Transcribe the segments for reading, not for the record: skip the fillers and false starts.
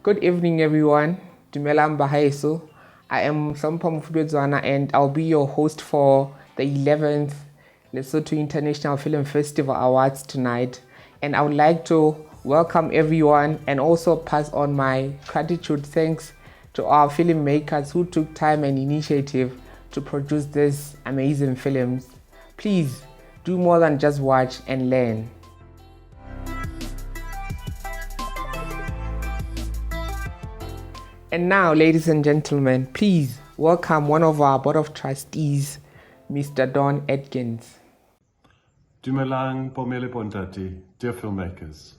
Good evening, everyone. Dumelang bahaeso. I am Hlompho Mofubetswana and I'll be your host for the 11th Lesotho International Film Festival Awards tonight. And I would like to welcome everyone and also pass on my gratitude thanks to our filmmakers who took time and initiative to produce these amazing films. Please do more than just watch and learn. And now, ladies and gentlemen, please welcome one of our Board of Trustees, Mr. Don Atkins. Dumelang Bomele Bondati, dear filmmakers.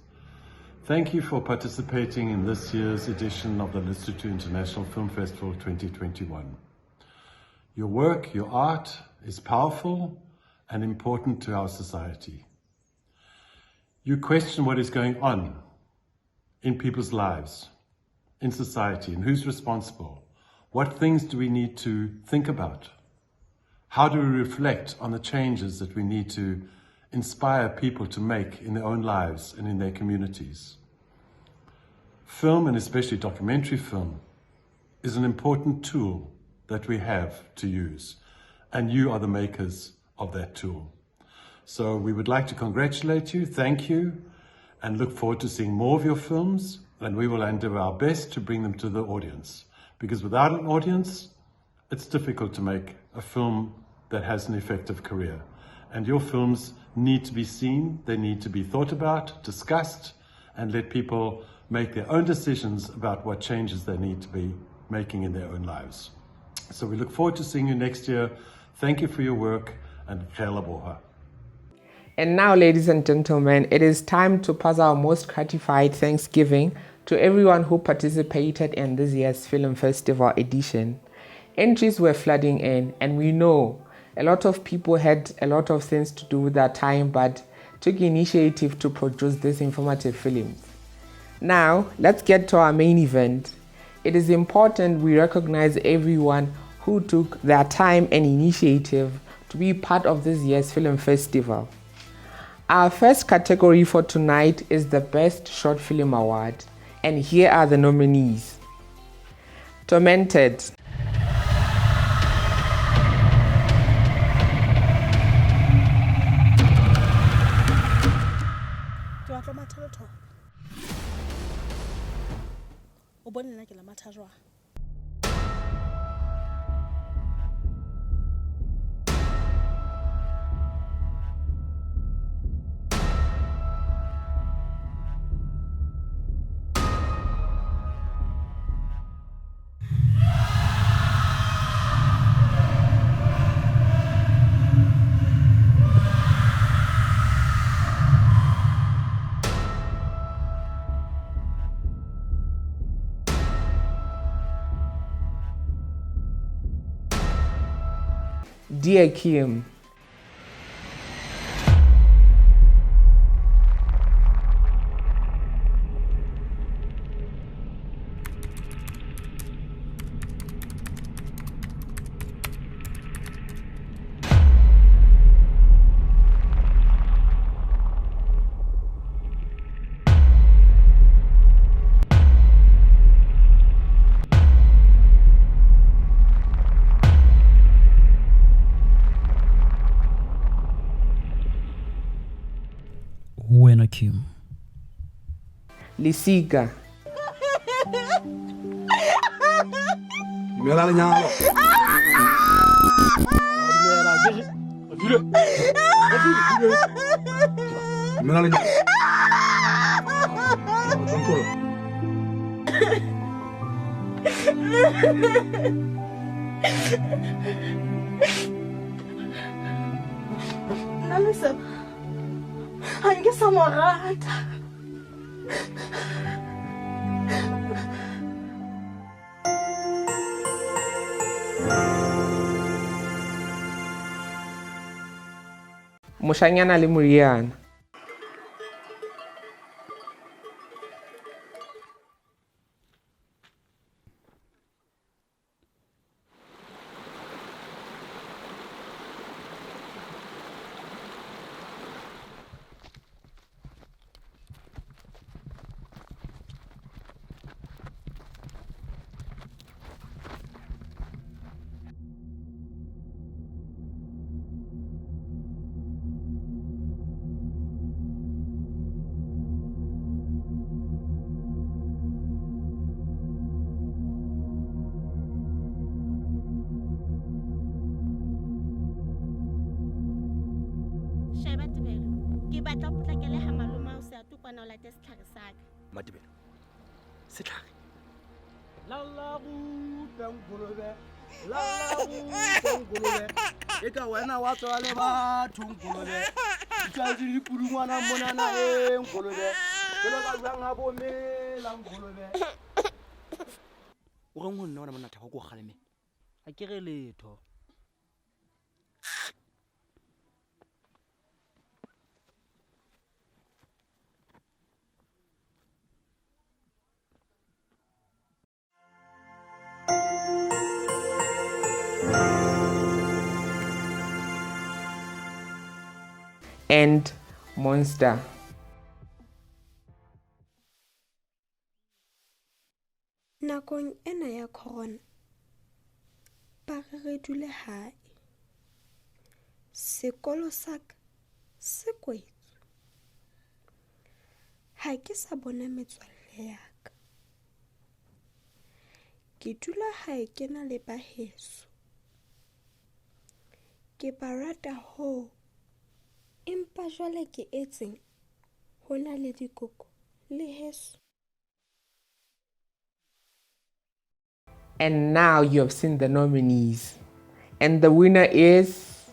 Thank you for participating in this year's edition of the Lesotho International Film Festival 2021. Your work, your art is powerful and important to our society. You question what is going on in people's lives, in society, and who's responsible. What things do we need to think about? How do we reflect on the changes that we need to inspire people to make in their own lives and in their communities? Film, and especially documentary film, is an important tool that we have to use, and you are the makers of that tool. So we would like to congratulate you, thank you, and look forward to seeing more of your films, and we will endeavor our best to bring them to the audience. Because without an audience, it's difficult to make a film that has an effective career. And your films need to be seen, they need to be thought about, discussed, and let people make their own decisions about what changes they need to be making in their own lives. So we look forward to seeing you next year. Thank you for your work, and Khe. And now, ladies and gentlemen, it is time to pass our most gratified thanksgiving to everyone who participated in this year's Film Festival edition. Entries were flooding in, and we know a lot of people had a lot of things to do with their time, but took initiative to produce these informative films. Now, let's get to our main event. It is important we recognize everyone who took their time and initiative to be part of this year's Film Festival. Our first category for tonight is the Best Short Film Award, and here are the nominees. Tormented. Ke batla o matha lethoba. O bone nna ke la matha jwang? Dear Kim. Wena Kim. Lisiga. Dumela lenyalo. Dumela lenyalo. Nna le Sebo ha nke sa mo rata. Moshanyana le moriana. Ke batla o potlakele ha malome ao se a tokwana o late setlhare sa ka. Matebele. Setlhare. Lalla rutang kolobe. Lalla rutang kolobe. E ka wena wa tswa le batho nkolobe. Tsatsi di pudungwana monana e nkolobe. Jalo ka jwang ha bo mela nkolobe. O reng ho nna wena monna Thabo ko kgaleme? Ha ke re letho. And Monster. Nakong ena ya corona, ba re re dule hae. Sekolo sa ka se kwetswe. Ha ke sa bona metswalle ya ka. Ke dula hae ke na le ba heso. Ke ba rata hoo, empa jwale ke etseng ho na le dikoko le heso. And now you have seen the nominees. And the winner is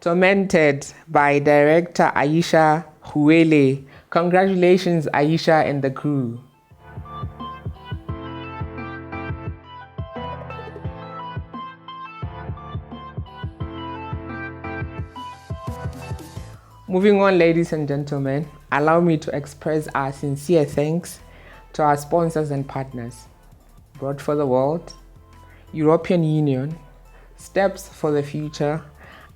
Tormented by director Aisha Huele. Congratulations, Aisha and the crew. Moving on, ladies and gentlemen, allow me to express our sincere thanks to our sponsors and partners. Broad for the World, European Union, Steps for the Future,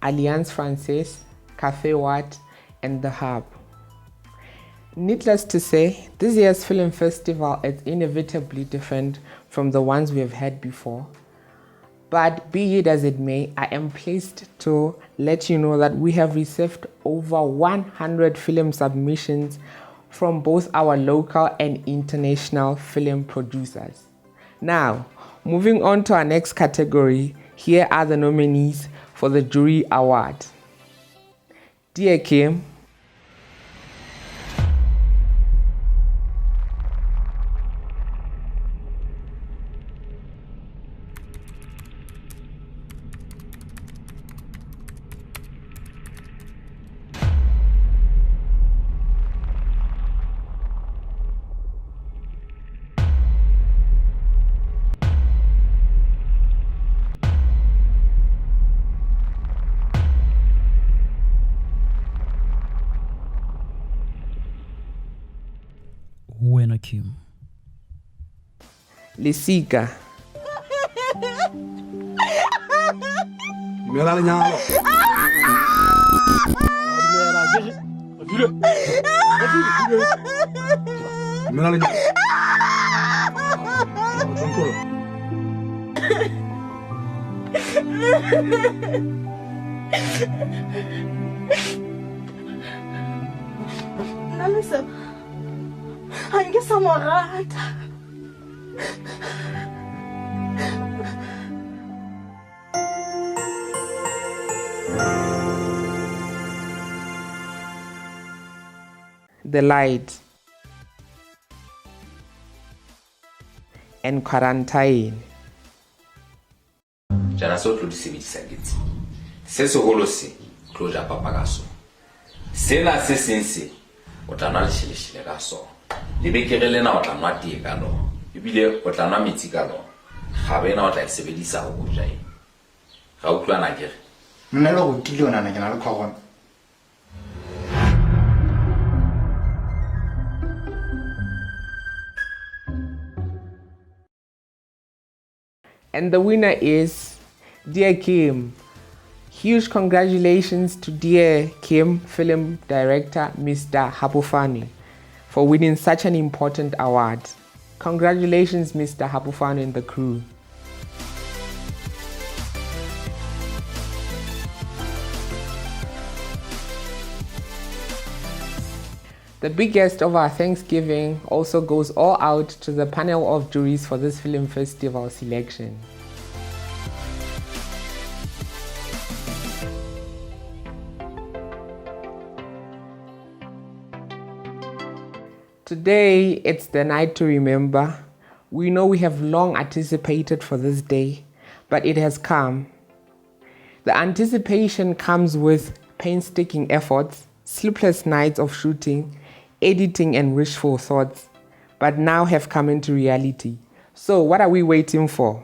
Alliance Francaise, Cafe Watt, and The Hub. Needless to say, this year's film festival is inevitably different from the ones we have had before. But be it as it may, I am pleased to let you know that we have received over 100 film submissions from both our local and international film producers. Now, moving on to our next category, here are the nominees for the Jury Award. Dear Kim, Wena Kim. Lesika. Dumela lenyalo. Dumela lenyalo. Nna le Sebo ha nke sa mo rata. The Light and Quarantine. Jana se o tlo di sebedisa ke tse. Se seholo se tlo ja papa ka sona. Sena se seng se o tla nwa lesheleshele ka sona. Lebekere lena o tla nwa tee ka lona. Ebile o tla nwa metsi ka lona. Kgaba ena o tla e sebedisa ho ja eng. Ra utlwana akere? Nna le go tile ona ke na le corona. And the winner is Dear Kim. Huge congratulations to Dear Kim film director Mr. Habufani for winning such an important award. Congratulations, Mr. Habufani and the crew. The biggest of our Thanksgiving also goes all out to the panel of juries for this film festival selection. Today, it's the night to remember. We know we have long anticipated for this day, but it has come. The anticipation comes with painstaking efforts, sleepless nights of shooting, editing, and wishful thoughts, but now have come into reality. So, what are we waiting for?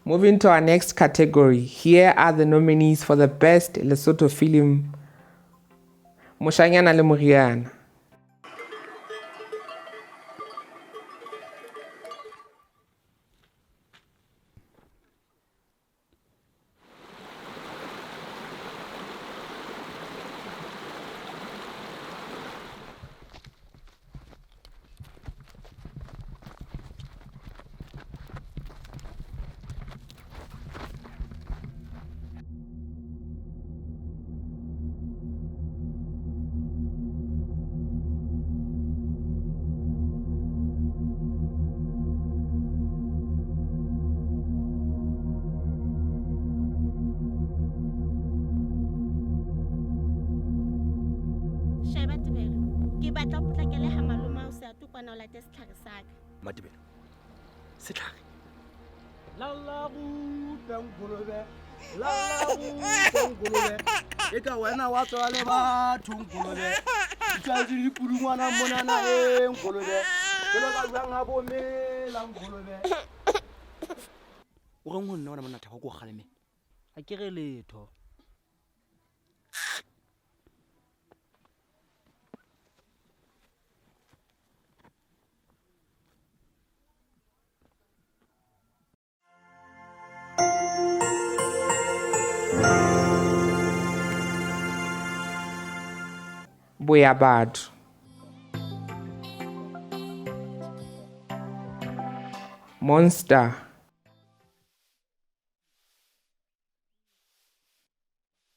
Moving to our next category, here are the nominees for the best Lesotho film Moshanyana le Moriana. Sheba Tebelo, ke batla o potlakele ha malome ao se a tukwana o late setlhare sa ka. Matebelo, setlhare. Lalla rutang kolobe, lalla rutang kolobe. E ka wena wa tswa le batho nkolobe. Itsatsi di pudungwana monana e nkolobe. Jalo ka jwang ha bo mela nkolobe. O reng ho nna wena monna Thabo ko kgaleme? Ha ke re letho. Boya Batho. Monster.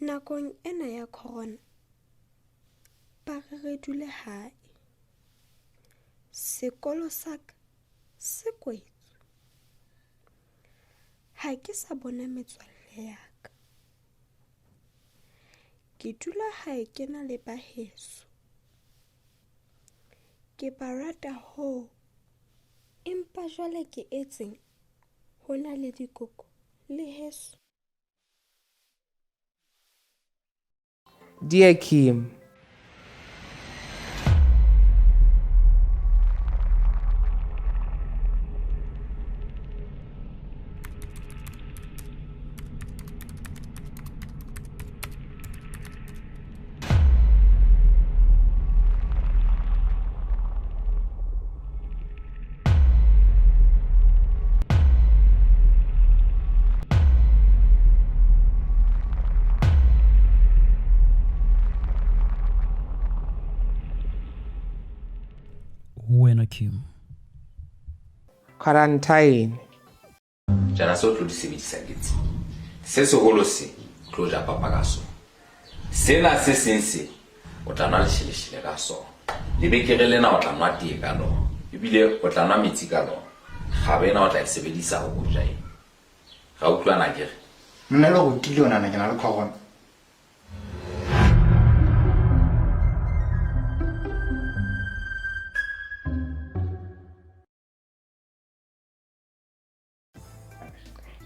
Nakong ena ya corona, ba re re dule hae. Sekolo sa ka se kwetswe. Ha ke sa bona metswalle ya ka. Ke dula hae ke na le ba heso. Ke ba rata hoo, empa jwale ke etseng ho na le dikoko le heso. Dear Kim, Wena Kim. Quarantine. Jana se o tlo di sebedisa ke tse. Se seholo se o tlo ja papa ka sona. Sena se seng se o tla nwa lesheleshele ka sona. Lebekere lena o tla nwa tee ka lona. Ebile o tla nwa metsi ka lona. Kgaba ena o tla e sebedisa ho ja eng. Ra utlwana ke re. Nna le go tile ona ke na le corona.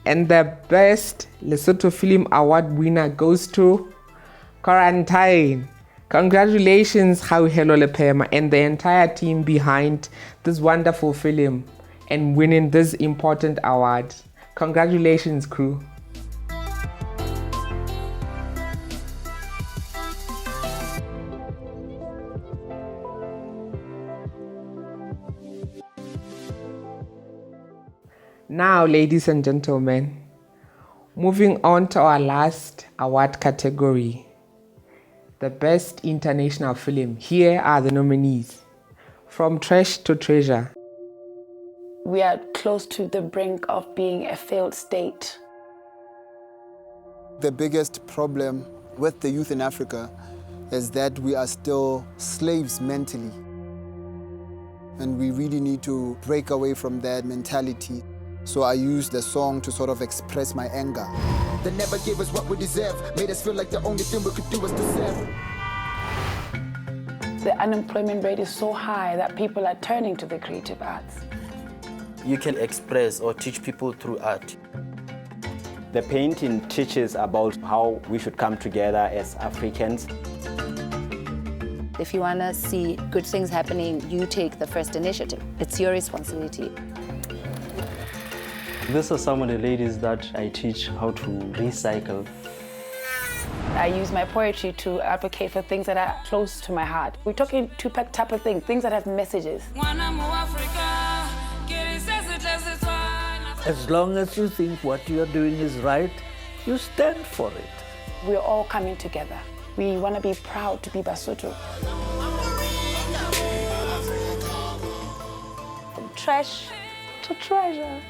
And the best Lesotho Film Award winner goes to Quarantine. Congratulations, Kgauhelo Lephema, and the entire team behind this wonderful film and winning this important award. Congratulations, crew. Now, ladies and gentlemen, moving on to our last award category, the Best International Film. Here are the nominees. From Trash to Treasure. We are close to the brink of being a failed state. The biggest problem with the youth in Africa is that we are still slaves mentally. And we really need to break away from that mentality. So I used the song to sort of express my anger. They never gave us what we deserve, made us feel like the only thing we could do was to serve. The unemployment rate is so high that people are turning to the creative arts. You can express or teach people through art. The painting teaches about how we should come together as Africans. If you want to see good things happening, you take the first initiative. It's your responsibility. These are some of the ladies that I teach how to recycle. I use my poetry to advocate for things that are close to my heart. We're talking Tupac type of things, things that have messages. As long as you think what you are doing is right, you stand for it. We're all coming together. We want to be proud to be Basotho. From trash to treasure.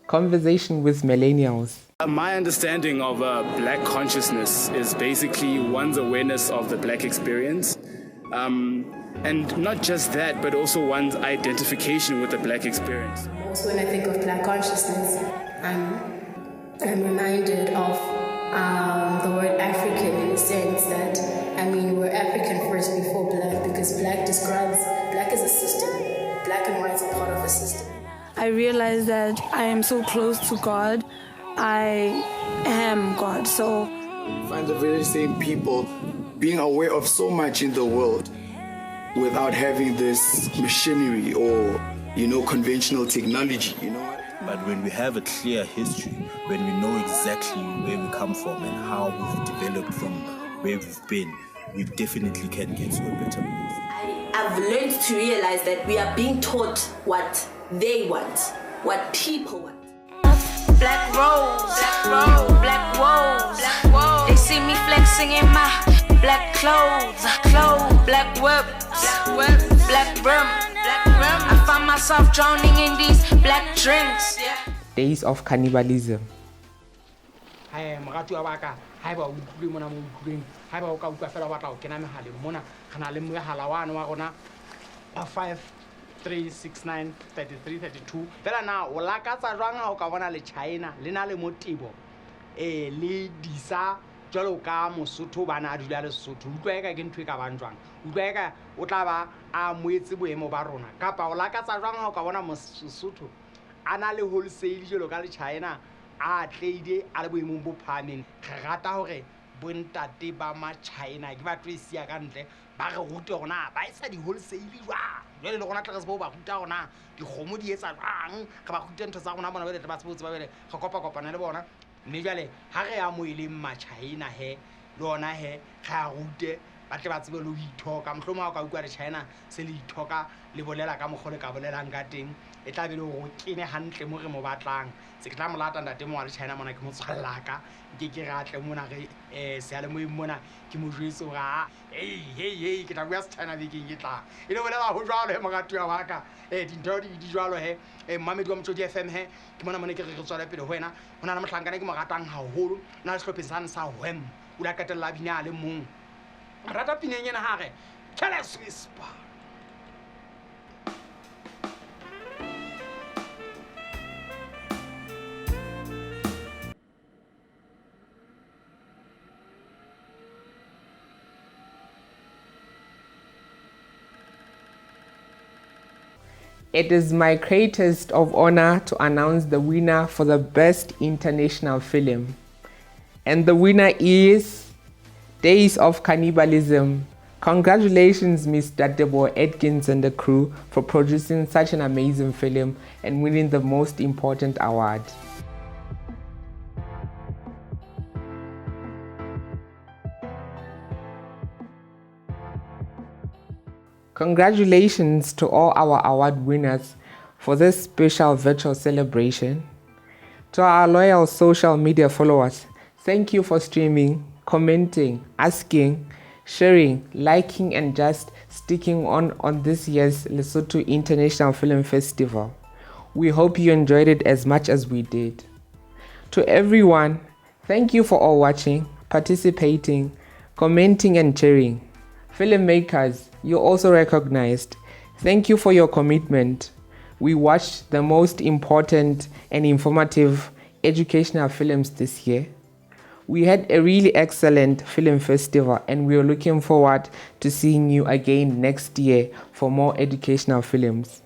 Conversation with millennials. My understanding of black consciousness is basically one's awareness of the black experience. And not just that, but also one's identification with the black experience. Also, when I think of black consciousness, I'm reminded of the word African, in the sense that, I mean, we're African first before black, because black describes, black is a system. Black and white is a part of a system. I realize that I am so close to God. I am God, so... Find the very same people being aware of so much in the world without having this machinery or, you know, conventional technology, you know. But when we have a clear history, when we know exactly where we come from and how we've developed from where we've been, we definitely can get to a better place. I've learned to realize that we are being taught what they want, what people want. Black rose, black rose, black woes. Black. They see me flexing in my black clothes, clothes, black whips, black whips, black rim, black rim. I find myself drowning in these black drinks. Days of Cannibalism. Hae moratuwa wa ka, haeba o utlwile mona mo utlwileng, haeba o ka utlwa fela o batla ho kena mehaleng mona, re na le mohala wane wa rona wa 5 3 6 9 33 32. Fela na o lakatsa jwang ha o ka bona le China le na le motebo le disa jwalo ka Mosotho bana a dula Lesotho, utlwa eka ke ntho e ka bang jwang, utlwa eka o tla ba a moetse boemo ba rona, kapa o lakatsa jwang ha o ka bona Mosotho a na le wholesale jwalo ka le China a tleide a le boemong bo phahameng. Re rata hore bontate ba ma-China ke batho e siya ka ntle ba re rute hore na ba etsa di-wholesale jwang, jwale le rona tle re tsebe ho ba ruta hore na dikgomo di etsa jwang, re ba rute ntho tsa rona bona jwale tle ba tsebe ho tseba, jwale re kopa-kopana le bona. Mme jwale ha re amoheleng ma-China he le ona he re a rute ba tle ba tsebe le ho ithoka. Mohlomong ha o ka utlwa le-China se le ithoka le bolela ka mokgwa le ka bolelang ka teng, e tla be le hore o kene hantle mo re mo batlang. Se ke tla mo lata ntate mo wa le-China mona, ke motswallaka, nke ke re atle mona re seyalemoyeng mona ke mo jwetse hore a hey ke tla bua se-China bekeng e tlang. E le bolela ho jwalo he moratuwa wa ka, dintho di jwalo he. Mmamedi wa Motswedi FM he, ke mona mone ke re re tswele pele ho wena. Ho na le mohlankana ke mo ratang haholo, o na le sehlopheng sane sa Wham, o la qetella a bina a le mong. Rata pineng ena ha re Careless Whisper. It is my greatest of honor to announce the winner for the Best International Film. And the winner is Days of Cannibalism. Congratulations, Mr. Debo Atkins and the crew for producing such an amazing film and winning the most important award. Congratulations to all our award winners for this special virtual celebration. To our loyal social media followers, thank you for streaming, commenting, asking, sharing, liking, and just sticking on this year's Lesotho International Film Festival. We hope you enjoyed it as much as we did. To everyone, thank you for all watching, participating, commenting, and sharing. Filmmakers, you're also recognized. Thank you for your commitment. We watched the most important and informative educational films this year. We had a really excellent film festival and we are looking forward to seeing you again next year for more educational films.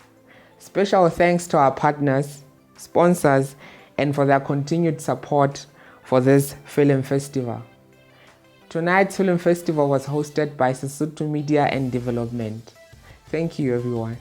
Special thanks to our partners, sponsors, and for their continued support for this film festival. Tonight's film festival was hosted by Sesotho Media and Development. Thank you, everyone.